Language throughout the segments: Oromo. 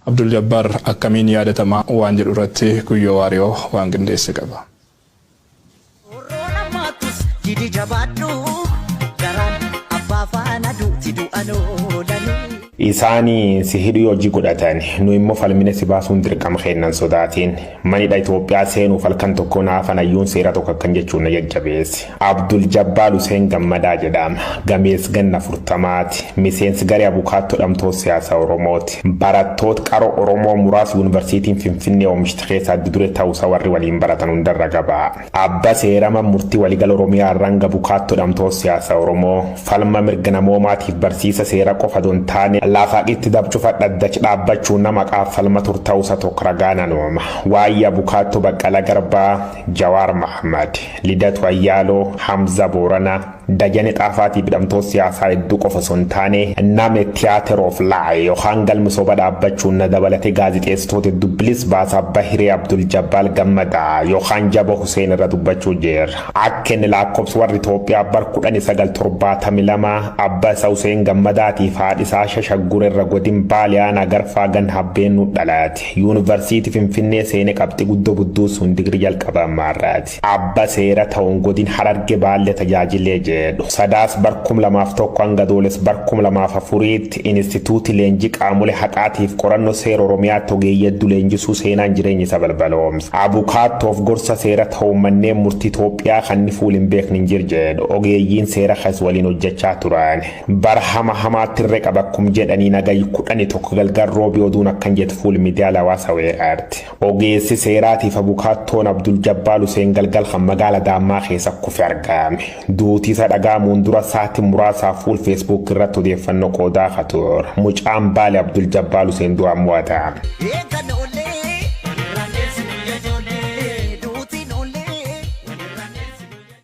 Abdul Jabbaar akkamiin yaadatama waan jedhu irratti Guyyoo Waariyoo waan qindeesse qaba. Roorroon hammaattus didi jabaadhu garaan abbaa faana duuti du'an oolanii. Isaani si hidhuu hojii godhatan, nu immoo falmine si baasuun dirqama keennan sodaatiin. Manidha Itoophiyaa seenuuf halkan tokko naafan hayyuun seera tokko akkan jechuun na jajjabeesse. Abdul Jabbaal Huseen Gammadaa jedhama. Gamees ganna 40ti. Miseensi garee abukaattoo dhamtoota siyaasa Oromooti. Barattoota qaroo Oromoo muraasa yuunivarsiitiin Finfinnee oomishte keessaa adda duree ta'uusaa warri waliin baratan hundarra gabaa. Abba seerama murtii waliigala Oromiyaa irraan abukaattoo dhamtoota siyaasa Oromoo falma mirga namoomaatiif barsiisa seera qofa don taane lafaaqitti dabcufa dhaddacha dhaabbachuun nama qaaf falma tur ta'uusa tokko ragaa nanooma. Waa'ee abukaattoo Baqqalaa Garbaa, Jawaar Mahmad, Lidatu Ayyaaloo, Hamza Booranaa, Dajane Xaafaatii hidhamtoota siyaasaa hedduu qofa osoo hin taane nama Theatre of Lie yookaan galma soba dhaabbachuun na dabalatee gaazixeessitoota hedduu bilis baasaa Bahiree Abdul Jabbaal Gammadaa yookaan Jaba Huseen irra dubbachuu jira. Akka inni lakkoofsa warri Itoophiyaa bar 1972 abbaa isaa Huseen Gammadaatiif haadhi isaa Shashaggure irra godin Baaliyaan Agarfaa gan Habbeennu dhalaate. Yuunivarsiitii Finfinnee seenee qabxii guddoo budduusuun digirii jalqabaa maarraati. Abba seera ta'uun godin Hararge Baallee tajaajilee jedhu. Sadaas bar 2001 hanga Dooles bar 2004tti Inistituutii Leenjii Qaamolee Haqaatiif qorannoo seera Oromiyaatti ogeeyyii hedduu leenjisuu seenaan jireenya isa balbaloomsa. Abukaattoof gorsa seera ta'uun manneen murtii Itoophiyaa kan inni fuul hin beekne hin jiru jedhu. Ogeeyyiin seera kas waliin hojjechaa turan. Bara hama hamaatti irree qaba akkum jedhanii nagayi 11 galgal roobii oduun akkan jettu fuul miidiyaa hawaasa weeraarti. Ogeessi seeraatiif abukaattoon Abdul Jabbaal Huseen galgal kan magaala Daammaa keessa kufe argame. Duutii isa dhagaamuun dura sa'aatii muraasaaf fuul Facebook irratti odeeffannoo qoodaa ka ture. Mucaan Baale Abdul Jabbaal Huseen du'aan mo'atame. Eegan oolee duutiin oolee.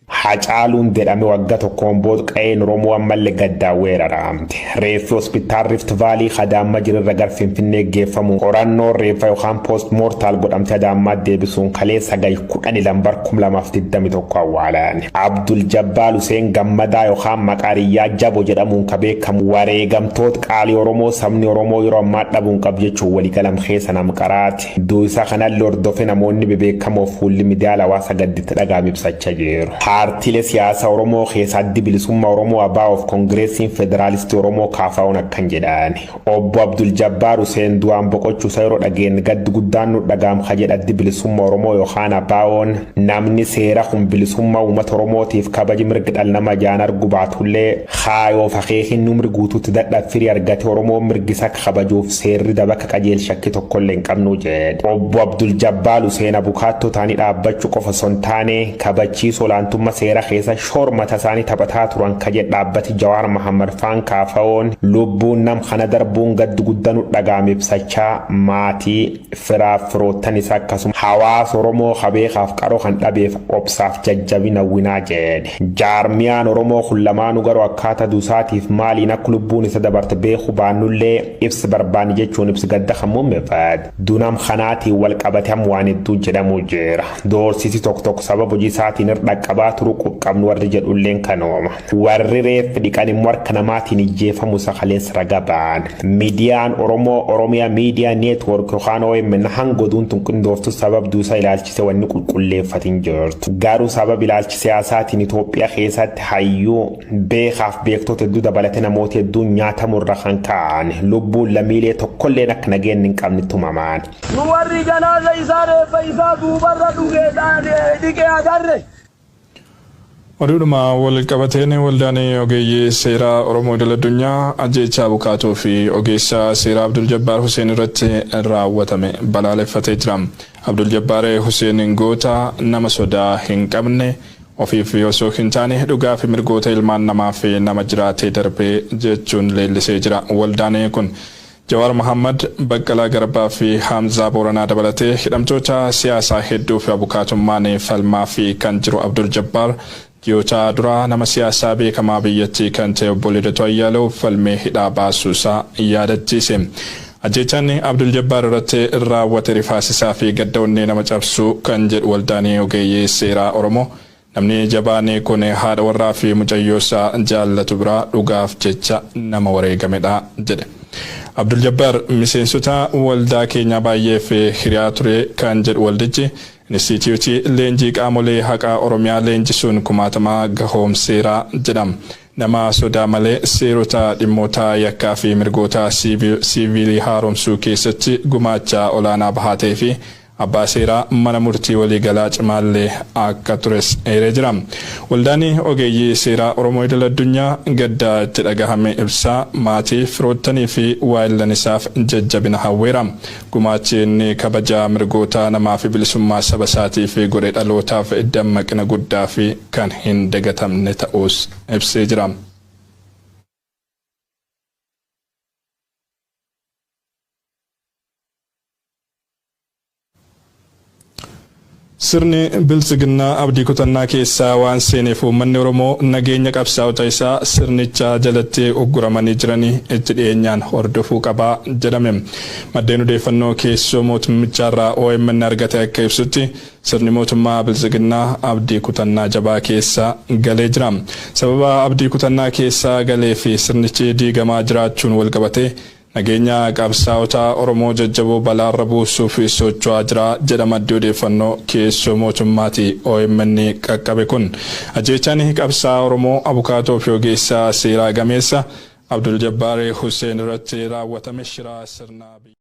Hacaaluun jedhame waggaa tokkoon booda qa'een Oromoo ammallee gaddaan weeraramte. Reeffi hospitaal Rift Valley Adaammaa jirurra gara Finfinnee geeffamuun qorannoo reeffa yookaan post mortem godhamte Adaammaa deebisuun kalee 9/12 bar 2021 awwaalan. Abdul Jabbaal Huseen Gammadaa yookaan maqaa Riyyaa Jabo jedhamuun ka beekamu wareegamtoota qaalii Oromoo sabni Oromoo yeroo ammaa dhabuun qabu jechuun waliigalam keessa nam qaraati. Duusaa kanallee hordofe namoonni bebeekamoo fuulli miidiyaa hawaasa gadditti dhagaam ibsachaa jiru. Paartiilee siyaasaa Oromoo keessaa Addi Bilisummaa Oromoo ABO'f Koongireesiin Federaalistii Oromoo KFO'n akkan jedhan. Obbo Abdul Jabbaar Huseen du'aan boqochuu isaa yeroo dhageenye gaddi guddaan nu dhagaam ka jedha Addi Bilisummaa Oromoo yookaan ABO'n namni seera kun bilisummaa uummata Oromootiif kabaji mirga dhala namaa jaan argu baatullee haayoof akeekin umri guutuutti dadhab firii argate Oromoon mirgisa kabajuuf seerri dabaka qajeelcha shakkii tokkollee hin qabnu jedhe. Obbo Abdul Jabbaal Huseen abukaattoo ta'anii dhaabbachuu qofa osoo hin taane kabachiisuu olaantummaa seera keessa shoor mata isaanii taphataa turan ka jedhe dhaabbati Jawaar Mahammad Faan KFO'n lubbuun nam kana darbuun gaddi guddanu dhagaame ibsachaa maatii firaaf firoottan isaa akkasuma hawaasa Oromoo kabeekaaf qaroo kan dhabeef obsaaf jajjabina winaa jedhe. Jaarmiyaan Oromoo kun lamaanuu garuu akkaataa duusaatiif maaliin akka lubbuun isa dabarte beekuu baannullee ibsi barbaanne jechuun ibsi gadda kan muummeeffate. Dunam kanaatiin wal qabate amma waan hedduu jedhamu jira. Doorsisi tokko tokko sababa hojii isaatiin irra dhaqqabaa turu qabnu warri jedhulleen kanooma. Warri reeffi dhiqan immoo harka namaatiin ijjeefamu sakalees raga ba'an. Miidiyaan Oromoo Oromiyaa Miidiyaa Network yookaan OMN hanga oduun tun qindooftu sabab duusaa ilaalchise wanni qulqulleeffatin jirtu. Garuu sabab ilaalchi siyaasaatiin Itoophiyaa keessatti hayyuu beekaaf beektota hedduu dabalatee namoota hedduun nyaatamurra kan ka'an lubbuun lammiilee tokkolleen akka nageenya hin qabne tumamaan. Nu warri janaaza isaa reeffa isaa duubarra dhugeedhaan dhiqee agarre. Oduudhuma wal qabateen waldaan ogeeyyii seeraa Oromoo idil addunyaa ajjeechaa abukaatoo fi ogeessa seeraa Abdul Jabbaar Huseen irratti raawwatame balaaleffatee jira. Abdul Jabbaar Huseen goota nama sodaa hin qabne ofiif osoo hin taane dhugaa fi mirgoota ilmaan namaa fi nama jiraatee darbee jechuun leellisee jira. Waldaan kun Jawaar Mohammad, Baqqalaa Garbaa fi Hamzaa Booranaa dabalatee hidhamtoota siyaasaa hedduu fi abukaatummaan falmaa fi kan jiru Abdul Jabbaar ji'oota duraa nama siyaasaa beekamaa biyyattii kan ta'e obbo Lidatu Ayyaalew falmee hidhaa baasuu isaa yaadachiise. Ajjeechaan Abdul Jabbaar irratti raawwate rifaasisaa fi gadda onnee nama cabsuu kan jedhu waldaan ogeeyyii seeraa Oromoo namni jabaan kun haadha warraa fi mucayyoo isaa jaallatu biraa dhugaaf jecha nama wareegamedha jedhe. Abdul Jabbaar miseensota waldaa keenyaa baay'eef hiriyaa ture kan jedhu waldichi, Inistituutii leenjii qaamolee haqaa Oromiyaa leenjisuun kumaatamaa gahoomseera jedhama. Nama sodaa malee seerota dhimmoota yakkaa fi mirgoota siiviilii haaromsuu keessatti gumaacha olaanaa bahatee fi abbaa seeraa mana murtii waliigalaa cimaallee akka tures eeree jira. Waldaan ogeeyyii seeraa Oromoo idil addunyaa gaddaa itti dhagahame ibsaa, maatii, firoottanii fi waayillan isaaf jajjabina hawweera. Gumaachi inni kabaja mirgoota namaa fi bilisummaa saba isaatiif godhe dhalootaaf dammaqina guddaa fi kan hin dagatamne ta'us ibsee jira. Sirni biltsiginnaa abdii kutannaa keessaa waan seeneef, uummanni Oromoo nageenya qabsaa'ota isaa sirnicha jalatti ugguramanii jiranii itti dhiyeenyaan hordofuu qabaa jedhame. Maddeen odeeffannoo keessoo mootummichaarraa OMN argate akka ibsutti, sirni mootummaa biltsiginnaa abdii kutannaa jabaa keessa galee jira. Sababa abdii kutannaa keessa galee fi sirnichi diigamaa jiraachuun walqabatee nageenya qabsaa'ota Oromoo jajjaboo balaarra buusuuf socho'aa jira jedha maddi odeeffannoo keessoo mootummaati OMN qaqqabe kun. Ajjeechaan qabsaa'aa Oromoo, abukaatoo fi ogeessa seeraa gameessa Abdul Jabbaar Hussein irratti raawwatame shiraa sirna